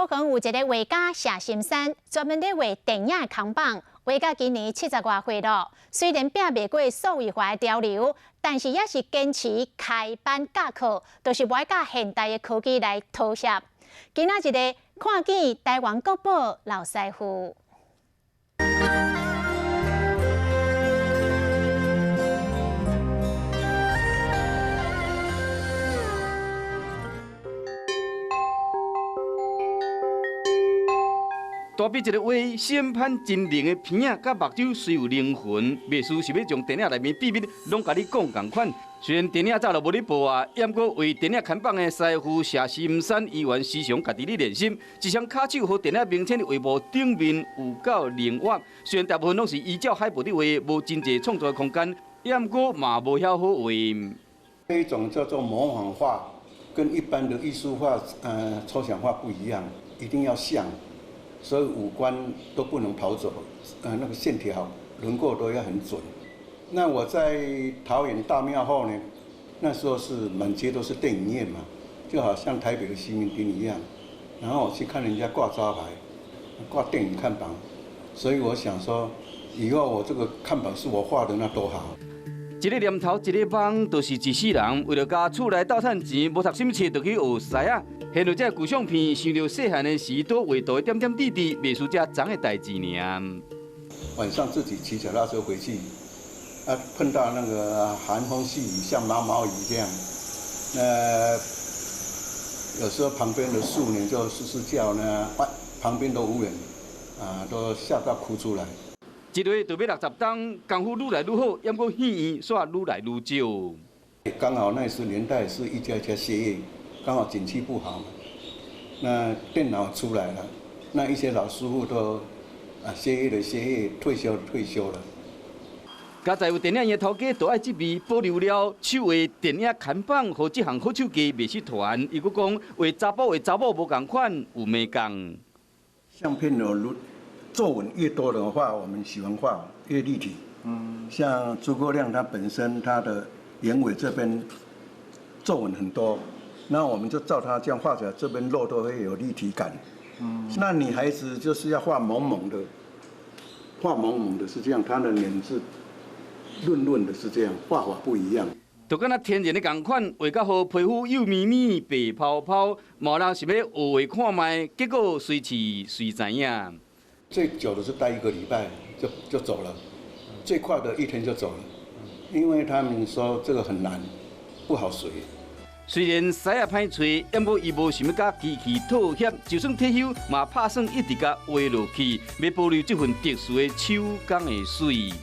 高雄有一个畫家謝心山，專門咧畫電影的扛棒，畫到今年70外歲囉。雖然拚袂過數位化的潮流，但是也是堅持開班教課，就是無愛佮現代的科技來妥協。今仔日咧看見台灣國寶老師傅。大筆一个畫，審判真靈的鼻仔佮目睭雖有靈魂，藝術是欲將電影內面秘密攏共你講仝款。雖然電影早就無咧播啊，毋過畫電影看板的師傅謝心山依然時常家己咧練習，一雙跤手予電影明星的畫布頂面有夠靈活。雖然大部分攏是依照海報佇畫，無真濟創作的空間，毋過嘛無遐好畫。這一種叫做模仿畫，跟一般的藝術畫、抽象畫不一樣，一定要像。所以五官都不能跑走，那個線條輪廓都要很準。那我在桃園大廟後呢，那時候是滿街都是電影院嘛，就好像台北的西門町一樣。然後我去看人家掛招牌，掛電影看板，所以我想說，以後我這個看板是我畫的，那多好。一个念頭，一个夢，就是一世人。為著共厝內鬥趁錢，無讀啥物冊，就去學師仔。現在這舊相片，想著細漢的時，拄畫圖的點點滴滴，袂輸這欉的代誌爾。晚上自己騎腳踏車回去，啊，碰到那個寒風細雨，像毛毛雨這樣。有時候旁邊的樹呢就嘶嘶叫呢，旁邊都無人，啊，都嚇到哭出來。一畫就欲60冬，功夫愈來愈好，猶閣戲院煞愈來愈少。剛好那時年代是一家一家歇業，剛好景氣不好嘛。那電腦出來了，那一些老師傅都啊歇業的歇業，退休的退休了。佳哉有電影院頭家都愛這味，保留了手畫電影看板，予這項好手藝袂失傳。伊閣講畫查埔畫查某無仝款，有眉角。相片有皺紋越多的話，我們喜歡畫越立體。像諸葛亮他本身他的眼尾這邊皺紋很多，那我們就照他這樣畫起來，這邊肉都會有立體感。那女孩子就是要畫萌萌的，畫萌萌的是這樣，她的臉是潤潤的，是這樣，畫法不一樣。就敢若天然的仝款，畫甲予皮膚幼咪咪、白泡泡，嘛有人想欲學畫看覓，結果隨試隨知影。最久的是待一個禮拜就走了，最快的一天就走了，因為他們說這個很難，不好學。雖然師仔歹揣，毋過伊無想欲佮機器妥協，就算退休嘛拍算一直共畫落去，欲保留這份特殊的手工的媠。